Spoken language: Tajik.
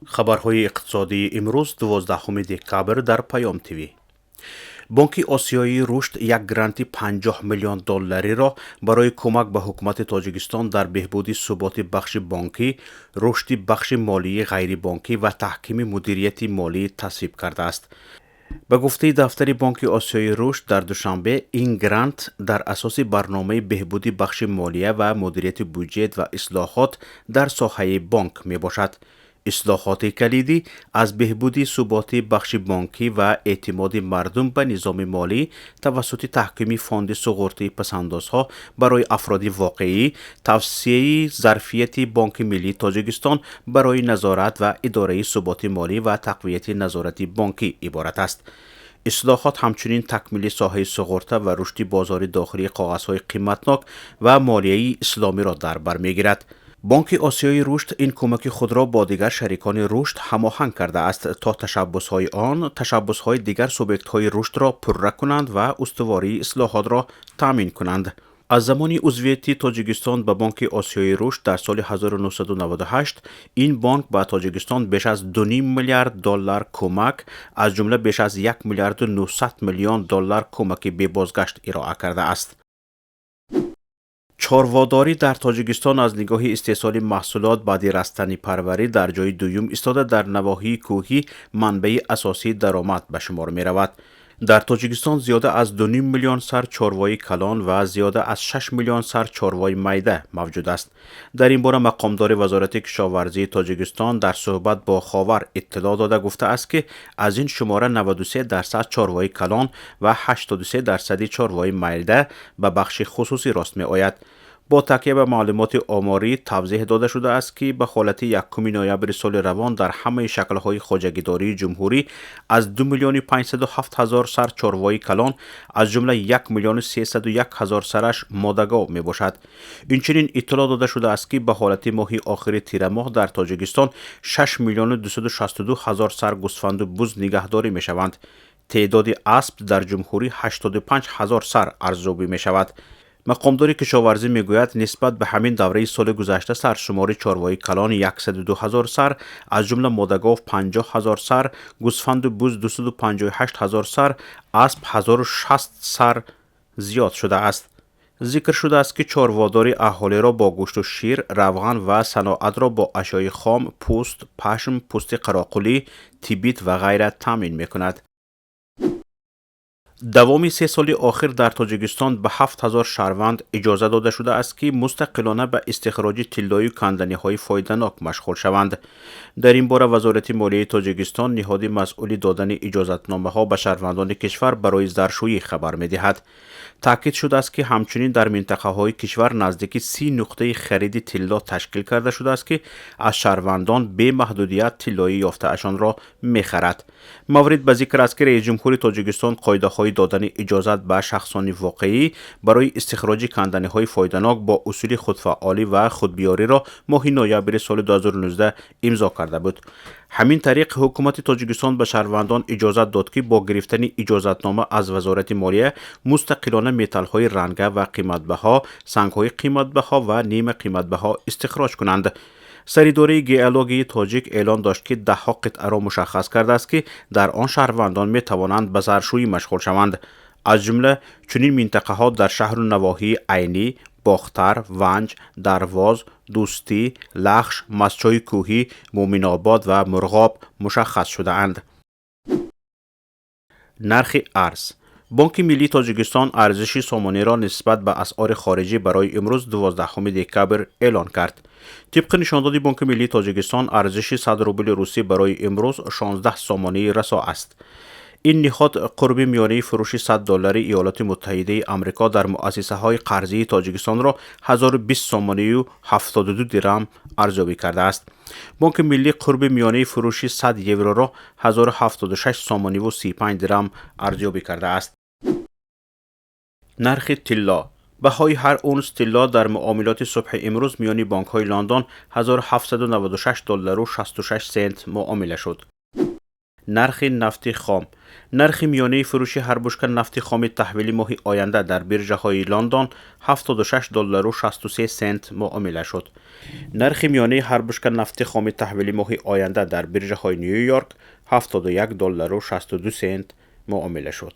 Хабарҳои иқтисодии имрӯз, 12 декабр, дар Паём ТВ. Бонки Осиёии Рушд як гранти 50 миллион доллариро барои кӯмак ба ҳукумати Тоҷикистон дар беҳбуди суботи бахши бонкӣ, рушди бахши молии ғайрибонкӣ ва таҳкими мудирияти молӣ тасвиб кардааст. Ба гуфтаи дафтари Бонки Осиёи Рушд дар Душанбе, ин грант дар асоси барномаи беҳбуди бахши молия ва мудирияти буҷет ва ислоҳот дар соҳаи бонк мебошад. Ислоҳоти калидӣ аз беҳбуди суботи бахши бонкӣ ва эътимоди мардум ба низоми молӣ тавассути таҳкими фонди суғуртаи пасандозҳо барои афроди воқеӣ, тавсеаи зарфияти Бонки Миллии Тоҷикистон барои назорат ва идораи суботи молӣ ва тақвияти назорати бонкӣ иборат аст. Ислоҳот ҳамчунин такмили соҳаи суғурта ва рушди бозори дохилии коғазҳои қиматнок ва молияи исломиро дар бар мегирад. Бонки Осиёи Рушд ин кӯмаки худро бо дигар шарикони рушд ҳамоҳанг кардааст, то ташаббусҳои он ташаббусҳои дигар субъектҳои рушдро пурра кунанд ва устувории ислоҳотро таъмин кунанд. Аз замони узвияти Тоҷикистон ба Бонки Осиёи Рушд дар соли 1998 ин бонк ба Тоҷикистон беш аз 2,5 миллиард доллар кӯмак, аз ҷумла беш аз 1 миллиарду 900 миллион доллар кӯмаки бебозгашт ироа кардааст. Чорводорӣ дар Тоҷикистон аз нигоҳи истеҳсоли маҳсулот баъди растанипарварӣ дар ҷои дуюм истода, дар навоҳии кӯҳӣ манбаи асосии даромад ба шумор меравад. Дар Тоҷикистон зиёда аз 2,5 миллион сар чорвои калон ва зиёда аз 6 миллион сар чорвои майда мавҷуд аст. Дар ин бора мақомдори Вазорати кишоварзии Тоҷикистон дар суҳбат бо Ховар иттилоъ дода гуфтааст, ки аз ин шумора 93% чорвои калон ва 83 дарсади чорвои майда ба бахши хусусӣ рост меояд. Бо такя ба маълумоти оморӣ тавзеҳ дода шудааст, ки ба ҳолати 1 ноябри соли равон дар ҳамаи шаклҳои хоҷагидории ҷумҳурӣ аз 2 миллиони 507 ҳазор сар чорвои калон, аз ҷумла 1 миллиону 301 ҳазор сараш модагов мебошад. Инчунин иттилоъ дода шудааст, ки ба ҳолати моҳи охири тирамоҳ дар Тоҷикистон 6 миллиону 262 ҳазор сар гӯсфанду буз нигаҳдорӣ мешаванд. Теъдоди асп дар ҷумҳурӣ 85 ҳазор сар арзёбӣ мешавад. Мақомдори кишоварзӣ мегӯяд, нисбат ба ҳамин давраи соли гузашта саршумори чорвои калон 102 ҳазор сар, аз ҷумла модагов 50 ҳазор сар, гӯсфанду буз 258 ҳазор сар, асп 1060 сар зиёд шудааст. Зикр шудааст, ки чорводорӣ аҳолиро бо гӯшту шир, равған ва саноатро бо ашёи хом, пӯст, пашм, пӯсти қароқулӣ, тибит ва ғайра таъмин мекунад. Давоми 3 соли охир дар Тоҷикистон ба 7000 шаҳрванд иҷоза дода шудааст, ки мустақилона ба истихроҷи тиллою канданиҳои фоиданок машғул шаванд. Дар ин бора Вазорати молияи Тоҷикистон, ниҳоди масъули додани иҷозатномаҳо ба шаҳрвандони кишвар барои заршӯӣ, хабар медиҳад. Таъкид шудааст, ки ҳамчунин дар минтақаҳои кишвар наздики 30 нуқтаи хариди тилло ташкил карда шудааст, ки аз шаҳрвандон бемаҳдудият тиллои ёфтаашонро мехарад. Маврид ба зикр аст, ки раисҷумҳури Тоҷикистон қоидаҳои додани иҷозат ба шахсони воқеӣ барои истихроҷи канданиҳои фоиданок бо усули худфаъолӣ ва худбиёриро моҳи ноябри соли 2019 имзо карда буд. Ҳамин тариқ, ҳукумати Тоҷикистон ба шаҳрвандон иҷозат дод, ки бо гирифтани иҷозатнома аз Вазорати молия мустақилона металлҳои ранга ва қиматбаҳо, сангҳои қиматбаҳо ва нимақиматбаҳо истихроҷ кунанд. Саридораи геологияи тоҷик эълон дошт, ки даҳҳо қитъаро мушаххас кардааст, ки дар он шаҳрвандон метавонанд ба заршӯӣ машғул шаванд. Аз ҷумла чунин минтақаҳо дар шаҳру навоҳии Айнӣ, Бохтар, Ванҷ, Дарвоз, Дӯстӣ, Лахш, Мастчои Кӯҳӣ, Муъминобод ва Мурғоб мушаххас шудаанд. Нархи арз. Бонки Миллии Тоҷикистон арзиши сомониро нисбат ба асъори хориҷӣ барои имрӯз, 12 декабр, эълон кард. Тибқи нишондоди Бонки Миллии Тоҷикистон, арзиши 100 рубли русӣ барои имрӯз 16 сомонии расо аст. Ин ниҳод қурби миёнаи фурӯши 100 доллари Иёлоти Муттаҳидаи Амрико дар муассисаҳои қарзии Тоҷикистонро 1020 сомонию 72 дирам арзёбӣ кардааст. Бонки Миллӣ қурби миёнаи фурӯши 100 евроро 1076 сомониву 35 дирам арзёбӣ кардааст. Нархи тилло. Баҳои ҳар унс тилло дар муомилоти субҳи имрӯз миёни бонкҳои Лондон 1796 доллару 66 сент муомила шуд. Нархи нафти хом. Нархи миёнаи фурӯши ҳар бушка нафти хоми таҳвили моҳи оянда дар биржаҳои Лондон 76 доллару 63 сент муомила шуд. Нархи миёнаи ҳар бушка нафти хоми таҳвили моҳи оянда дар биржаҳои Ню Йорк 71 доллару 62 сент муомила шуд.